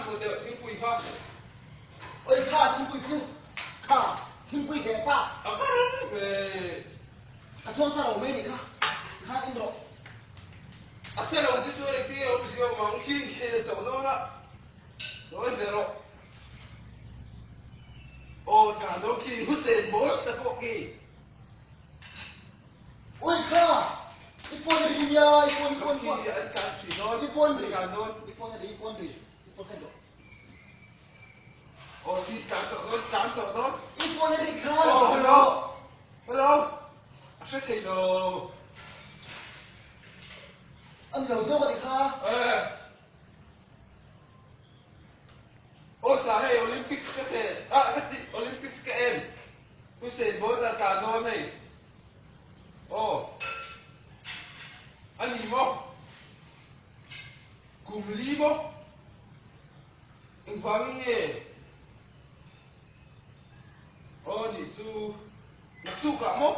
tawh teh thingpui kha. Oi kha thingpui chu kha thingpui hle pa. A va ram ve. A chuang sa lo mai nih kha tikhan in rawh. A se lo te chu engtin nge awm zia awm ang chin khel tawh dawn a dawi ve rawh. Aw tlan dawn khi Hussein Bolt te pawh khi. Ui kha i phone ri nia i phone phone phone. An tlan thin dawn i phone ri tlan dawn i phone ri i phone ri i phone khan rawh. Aw ti tlan tawh dawn tlan tawh dawn. I phone ri kha. Aw hello hello a hre thei lo. An lo zawk a ni kha. Eh. Aw sa hei Olympics ka the ah ka ti Olympics ka en Hussein Bolt a tlan dawn hei. Aw a ni maw? Kum li maw? Engvangin nge? Aw nih chu naktukah maw?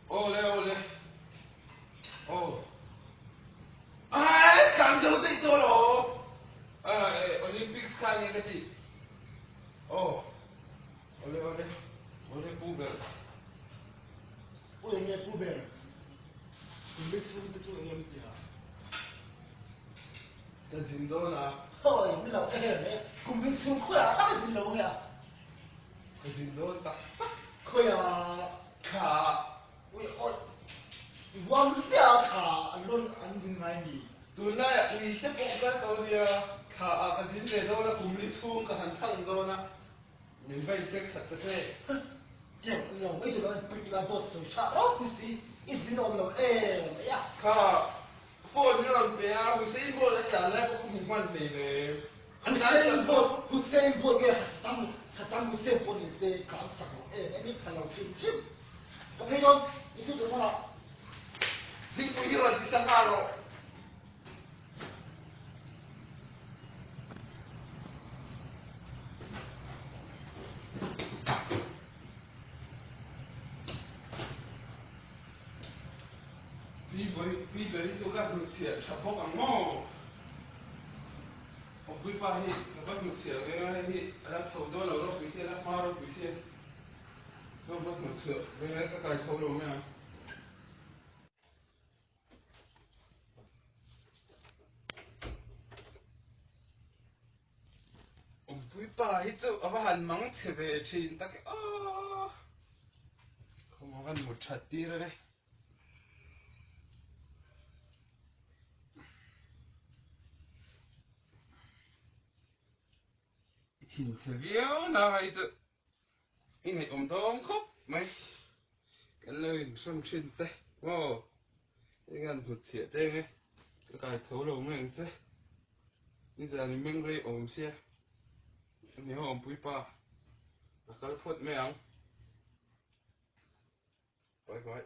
Aw le aw le aw ai tlan zo daih tawh lo Olympics kha nia ka ti aw awle awle awle pu ber pu eng nge pu ber kum li chhung te chu eng em sia ka zin dawn a oi min lo em e kum li chhung khawiah ka la zin lo nge a ka zin dawn tak tak khawiah Thla ui awt huam ziah thla an rawn an zin ngai mi. Tunlaiah ui te pawh kal tawh nia, thla ah ka zin ve dawn a, kum li chhung ka han thang dawn a, min va inpek sak ta che. Teuh lo mai tur an pek la dawt sawi tha ropui si, i zin awm lo em mai a. Kha phone hi rawn pe a, Hussein Bolt a tlan lai pawh ka hmu hman hlei nen. Hussein Bolt, Hussein Bolt nge Saddam, Saddam Hussein pawh ni se ka an chak lo em em i pha lo hrim hrim. Ka phei dawn, i chu tur hmanah. Zingpui hi rawn ti sangha rawh. Pi Bawih, Pi Beri chu ka hnutchhiah tha bawk ang maw? Awpui pa hi ka va hnutchhiah ve a, hei hi a la tho dawn lo ropui sia, a la hma ropui sia. Ka va hnutchhiah ve a, ka kai tho lo mai ang. Awmpui pa hi chu a va han mang chhe ve thin tak e aw. Khawng a van mut that tir a ni. I thin chhe viau na hei chu i ngaihawm dawng khawp mai kan lo inhram thin te maw hei kan hmu chhiah che nge ka kai tho lo mai ang che nizan i meng rei awm sia ani ho awmpui pa ka kal phawt mai ang bye bye.